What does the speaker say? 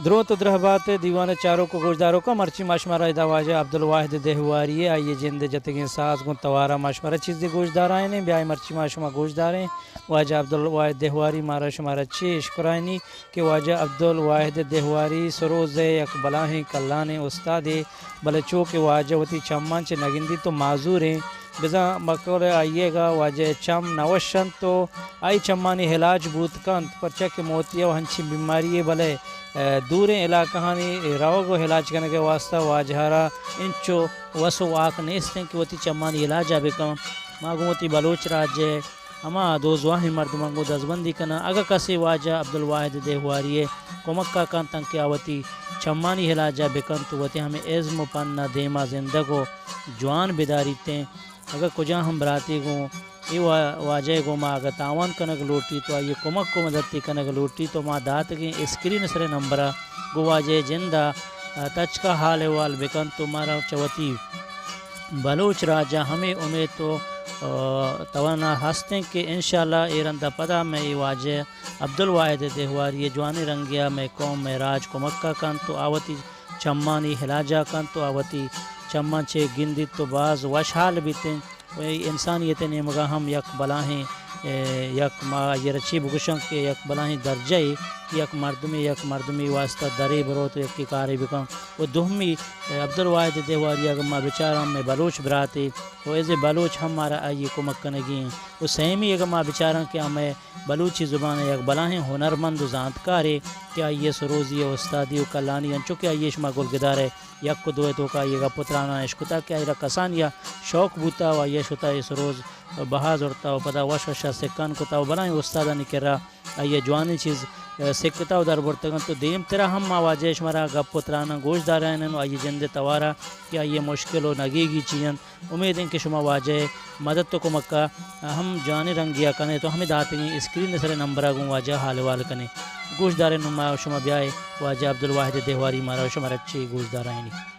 دروت و درہبات دیوان چاروک و گوشداروکاں، مرچی ما شمارا ادا واجہ عبدالواحد دہواری ء آئی ء جند ء جتگیں ساز گوں توارا ما شمارا چیزے گوشدارائینیں۔ بیائے مرچی ما شما گوشداریں واجہ عبدالواحد دہواری مارا شمارا چے اشکرائینی کہ واجہ عبدالواحد دہواری سروز ء یک بلاہیں کلانیں استادے، بلے چو کہ واجہ وتی چماں چہ نگندی تو معذوریں۔ بزاں بقول آئی ء گا واجہ ء چم نہ وش انت و آئی چمانی علاج بوت کنت، پرچا کہ موتیا و ہنچیں بیماری یے، بلے، ء، دوریں علاقہانی روگ و علاج کنگ ء واستہ واجہ ء را انچو وس و واک نیست انت کہ وتی چمانی علاج ء بکن۔ ما گوں وتی بلوچ راج ء ہما دوزواہیں مردماں گوں دزبندی کناں، اگہ کسے واجہ عبدالواحد دہواری ء کمک ء کنت انت کہ آ وتی چمانی علاج ء بکنت و وتی ہمے ازم و پن ء دیما زندگ و جوان بداریت انت۔ اگہ کجا ہم براتے گوں اے وا-، واجہ ء گوما اگہ تاوان کنگ لوٹیت و آئی ء کمک و مدتے کنگ لوٹیت تو ما داتگیں اسکرین ء سر ء نمبر ء گوں واجہ ء جند ء تچک ء حال احوال بکنت و مارا چہ وتی بلوچ راج ء ہمے امیت و، ء، توانا ہست انت کہ انشاءاللہ اے رند ء پدا مئے اے واجہ عبدالواحد دہواری ء جوانیں رنگے ء مئے قوم مئے راج کمک ء کنت و آ وتی چمانی علاج ء کنت و آ وتی چماں چہ گندیت و باز وشحال بیت انت۔ و اے انسانیت ء نیمگا ہم یک بلاہیں، اے، یک ما آئی ء را چی بگوشاں کہ یک بلاہیں درجہ ے کہ یک مردمے یک مردمے واسطہ درے بروت و یکے کارے بکن۔ و دومی، اے، عبدالواحد دہواری اگہ ما بچاراں مئے بلوچ براتے و ایز اے بلوچ ہم مارا آئی ء کمک کنگی انت۔ و سیمی اگہ ما بچاراں کہ آ مئے بلوچی زبان ء یک بلاہیں ہنرمند و زانتکارے کہ آئی ء سروزی ء استادی و کلانی انچو کہ آئی ء شما گلگدار ء یک و دو ء توکا آئی ء گپ و تراناں اشکتگ کہ آئی را کسانی ء شوق بوتا و آئی ء شتا اے سروز بہا زرتا و پدا وش وش ء سکان کتا و بلاہیں استادانی کرا آئی ء جوانیں چیز، ء، سکتا و در برتگ انت و دیمترا ہم ما واجہ ء شمارا گپ و تراناں گوش دارائینن و آئی ء جند ء توارا کہ آئی ء مشکل و نگیگی چی انت۔ امید انت کہ شما واجہ ء مدد و کمک ء ہم جوانیں رنگے ء کن ات و ہمے داتگیں اسکرین ء سر ء نمبر ء گوں واجہ ء حال احوال کن ات۔ گوش داریں نوں ما شما بیائے واجہ عبدالواحد دہواری مارا شمارا چے گوش دارائینی۔